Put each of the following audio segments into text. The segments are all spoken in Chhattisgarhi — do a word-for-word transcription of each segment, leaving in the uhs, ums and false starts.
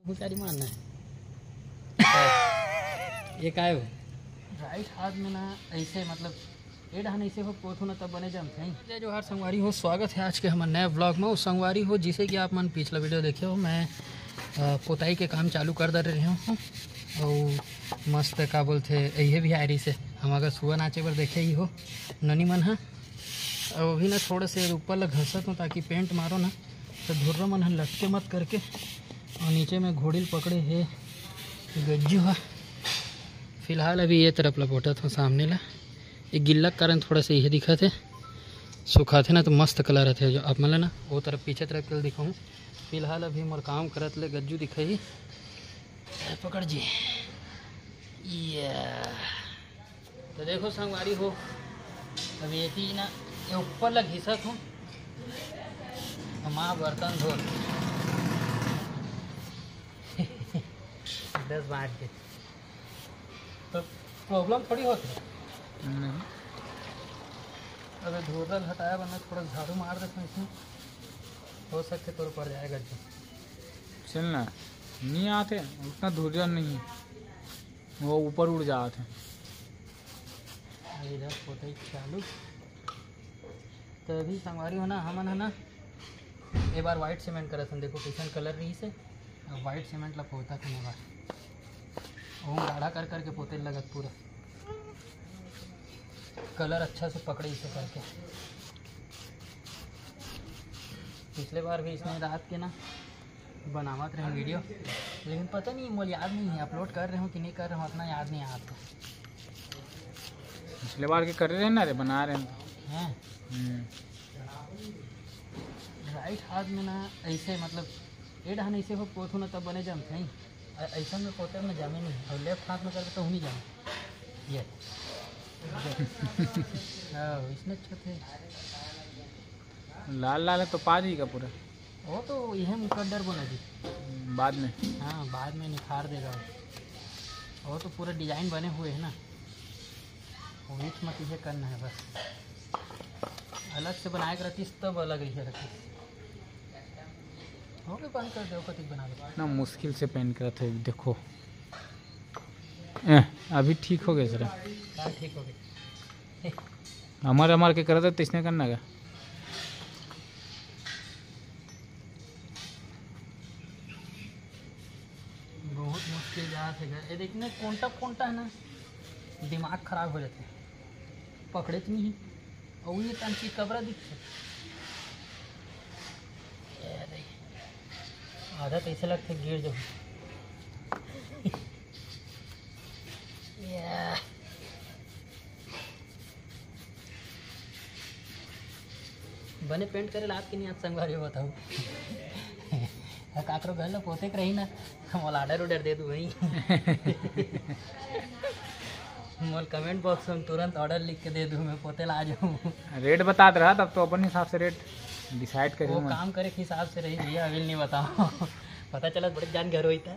हुशारी मारना है। ये काय हो? राइट हाथ में ना ऐसे, मतलब, ये डहान ऐसे हो, पोथो ना तब बने जमथे। जय जोहार संगवारी हो, स्वागत है आज के हमर नए व्लॉग में। उस संगवारी हो, जिसे कि आप मन पिछला वीडियो देखे हो, मैं, अ, पोताई के काम चालू कर दे रहे हूँ। और मस्त, का बोलथे, ये भी आ रही से, हम अगर सुबह नाचे बर देखे ही हो, ननी मन ह। और अभी ना थोड़ा से ऊपर ला घसत हूँ, ताकि पेंट मारो ना, तो धुर्रा मन ह लटके मत करके। और नीचे में घोड़िल पकड़े हे गज्जू ह। फिलहाल अभी ये तरफ ला पोतत हूँ, सामने ला। ये गिल्ला के कारण थोड़ा सा ये दिखत हे, सुखाथे ना तो मस्त कलर आथे। जो आप मन ला ना वो तरफ, पीछे तरफ के दिखाऊँ। फिलहाल अभी मोर काम करत ले गज्जू दिखाई। पकड़ जी। ये तो देखो संगवारी हो, अब ये ना, ये ऊपर ला घिसत हूँ, माँ बर्तन धो। दस बार के तो प्रॉब्लम थोड़ी होती है। नहीं। अबे धोदल हटाया, वरना थोड़ा झाड़ू मार देते इसमें, हो सकते तोर पड़ जाएगा जो। चल ना, नहीं आते, उतना धुरिया नहीं है, वो ऊपर उड़ जाते हैं। इधर पोतई चालू। तो अभी संगवारी हो ना, हमन है ना, ए बार व्हाइट सीमेंट करत हन। देखो कैसन कलर रही से, अब व्हाइट सीमेंट ला पोता के बार वो गाढ़ा कर करके पोते लगत पूरा। कलर अच्छा से पकड़े इसे करके। पिछले बार भी इसने रात के ना बनावत रहे वीडियो, लेकिन पता नहीं, मोला याद नहीं है, अपलोड कर रहे हूँ कि नहीं कर रहे हूँ, उतना याद नहीं आता। पिछले बार के करे रहे ना रे, बना रहे हैं। हैं? हम्म। राइट हाथ में ना ऐसे, मतलब, ये डहान ऐसे हो, पोथो ना तब बने जमथे। अ-, ऐसा में पोते में जमे नहीं, और लेफ्ट हाथ में करके तो नहीं जमे। ये। हाँ, इसने अच्छे थे। लाल लाल है तो पा जाएगा पूरा। वो तो यह मुकद्दर बना दी। बाद में। हाँ, बाद में निखार देगा वो। वो तो पूरा डिजाइन बने हुए है ना, वो बीच में तुझे करना है बस। अलग से बनाए के रहतीस तब अलग रही रहतीस। हो गए, बंद कर दो, कतिक बना दो। इतना मुश्किल से पेंट करत है, देखो। ए, अभी ठीक हो गए सर। हाँ, ठीक हो गए। अमर अमर के करत है, तैसने करना का। बहुत मुश्किल जहाँ से घर, ये देखने कोंटा कोंटा है ना, दिमाग खराब हो जाते हैं, पकड़े तो नहीं। और ये तन की कबरा दिखते। अरे, आधा तो ऐसे लगते गिर जाओ। या। बने पेंट करे लात के नहीं आज संगवारी बताओ। काकरो घर ला पोते के रही ना, मोला ऑर्डर उर्डर दे दू भाई। मोला कमेंट बॉक्स में तुरंत ऑर्डर लिख के दे दू, मैं पोते ला आ जाऊँ। रेट बतात रहा, तब तो अपन हिसाब से रेट डिसाइड करी वो मैं। काम करे के हिसाब से रही भैया, अभी नहीं बताओ। पता चला बड़े जान घर होता।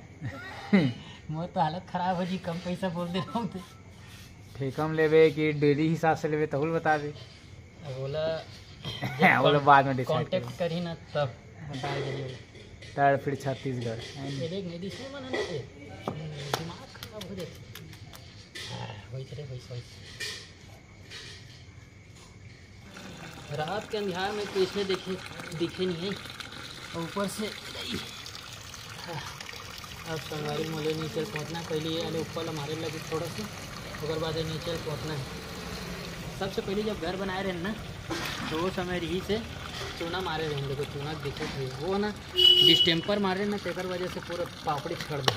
मोर तो हालत खराब हो जी, कम पैसा बोल दे रहा हूँ तो। ठेका में लेबे कि डेली हिसाब से लेबे, तहुल बता दे। अब ओला ओला बाद में डिसाइड कांटेक्ट करी ना, तब बता देंगे। तड़ फिर छत्तीसगढ़। ये देख, नहीं दिसने मन है ना, ये दिमाग खराब हो जाता। हाँ, वही करे, वही, वही। रात के अंधियार में तो इसने देखे, दिखे नहीं है। और ऊपर से अब संगवारी मोले नीचे पहुँचना है। पहले ये वाले ऊपर ला मारे लगे थोड़ा सा, ओकर बाद ये नीचे पहुँचना है। सबसे पहले जब घर बनाए रहे ना, तो वो समय रही से चूना मारे रहे, देखो चूना दिखे थे वो ना, डिस्टेम्पर मारे ना, तेकर वजह से पूरा पापड़ी छड़ दे।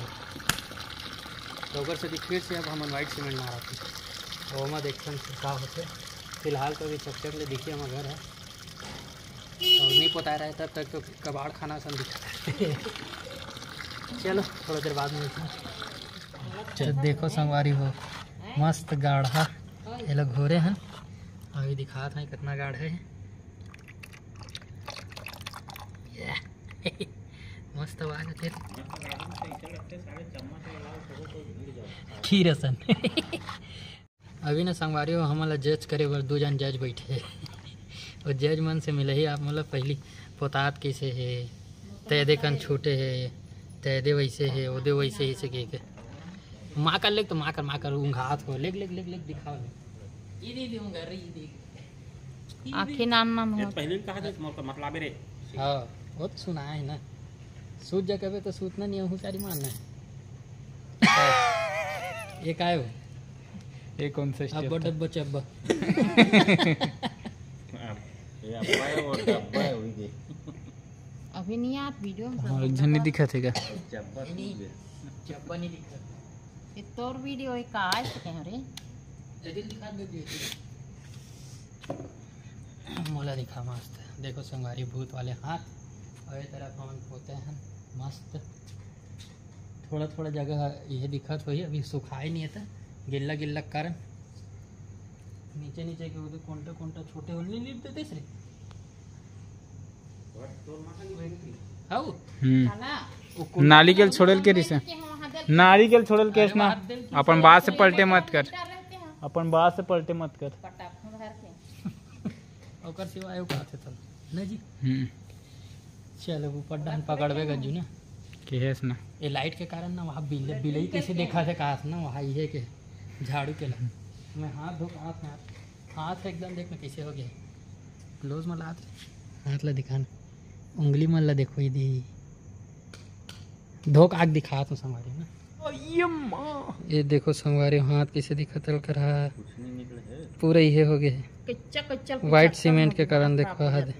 तो ओकर से फिर से अब हमन व्हाइट सीमेंट मारत हन। तो ओमा देखथन का होथे। फिलहाल तो अभी चकचक ले दिखे हमर घर है, तो नहीं पोताए रहे तब तक तो कबाड़ खाना सन दिखत है। चलो, थोड़ा देर बाद में मिलते हैं। चल, देखो संगवारी हो, मस्त गाढ़ा एला घोरे हन। अभी दिखात हन कितना गाढ़ा है। ये। मस्त आवाज आथे। खीर असन। अभी ना संगवारी हो, हमन ला जज करे बर दू जन जज बैठे हे। और जज मन से मिलही आप, मतलब, पहली पोतात कैसे हे, तैदे कन छूटे हे, ते दे वैसे हे, ओ दे वैसे हे, से के के। माँ कर लेग तो माँ कर, माँ कर, ऊँघात हो। लेग, लेग, लेग, लेग, दिखाओ। ये दे, दे, ऊँघा रही, ये दे। आँखें नाम नाम ये हो। पहले भी कहा था, तुम्हारा मतलब है रे। हाँ, वो तो सुना है ना। सूत जा कबे तो सूतना नहीं, हुशारी मारना है। ये काय हो? ये कौन सा अब्बा step था? डब्बा चब्बा। ये अब्बा है, वो डब्बा है, वही दे। अभी नहीं, आप वीडियो में हाँ, सब एक झन नहीं दिखत हे का? चप्पा नहीं, चप्पा नहीं दिखत। ये तोर वीडियो है का? आज से कह रहे। एडिट दिखा दे दिए। मोला दिखा मस्त। देखो संगवारी, भूत वाले हाथ। और ये तरफ हमन पोते हैं मस्त। थोड़ा थोड़ा जगह ये दिखत होही, अभी सुखाए नहीं है, तो गिल्ला गिल्ला कारण नीचे नीचे के उधर कोंटा कोंटा छोटे होने नहीं देते रे। हाउ? हम्म। नारिकेल छोड़ल के रिसे। नारिकेल छोड़ल के अरे ना। बात दिल की अपन बात से पलटे मत कर। अपन बात से पलटे मत कर। ओकर सिवा आयो का थे तल। नहीं जी। हम्म। चलो, ऊपर डान पकड़बे गज्जू ना। के हेस ना। ये लाइट के कारण ना, वहाँ बिल-, बिलई कैसे देखा थे, कहा था ना, वहाँ ये के झाड़ू के ला। मैं हाथ धो के हाथ में, हाथ एकदम देख ना कैसे हो गया। ग्लोव्स में लात रे। हाथ ला दिखा ना। उंगली मन ला देखो, ये दी। धोक आग दिखात हूँ संगवारी ना। ये माँ। ये देखो संगवारी, हाथ कैसे दिखत हे ओकर हा। कुछ नहीं निकले है। पूरा ये हो गया है। कच्चा, कच्चा, white cement के कारण देखो हा दे।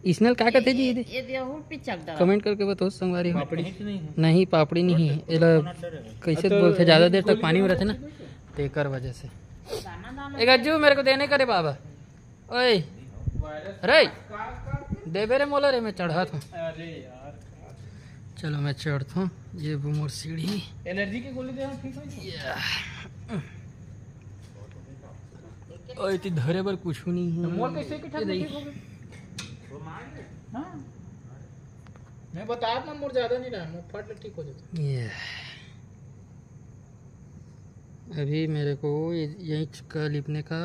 इसने का कहते जी, ये दे? ये दे, वो पिचक डाला। Comment करके बताओ संगवारी हो। पापड़ी नहीं है। नहीं, पापड़ी नहीं है। एला कैसे तो बोलते, ज्यादा देर तक पानी में रहते ना, तेकर वजह से। दाना, दाना। ए गज्जू, मेरे को देने का रे बाबा। ओए रे, देबे रे मोला रे, मैं चढ़ात हूँ। अरे यार, चलो मैं चढ़त हूँ। ये वो मोर सीढ़ी। एलर्जी के गोली देना ठीक हो जाए। ओए, ती धरे बर कुछ नहीं है। मोर कैसे के ठाक ठीक हो गए? हाँ, मैं बता ना, मोर ज्यादा नहीं रहा, मोर फट ले ठीक हो जाता। ये अभी मेरे को ये, यहीं का लिपने का,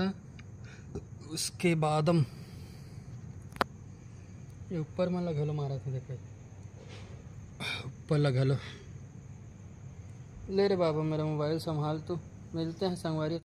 उसके बाद हम ये ऊपर मन ला घलो मारा था, देखो ऊपर ला घलो। ले रे बाबा, मेरा मोबाइल संभाल तू। मिलते हैं संगवारी।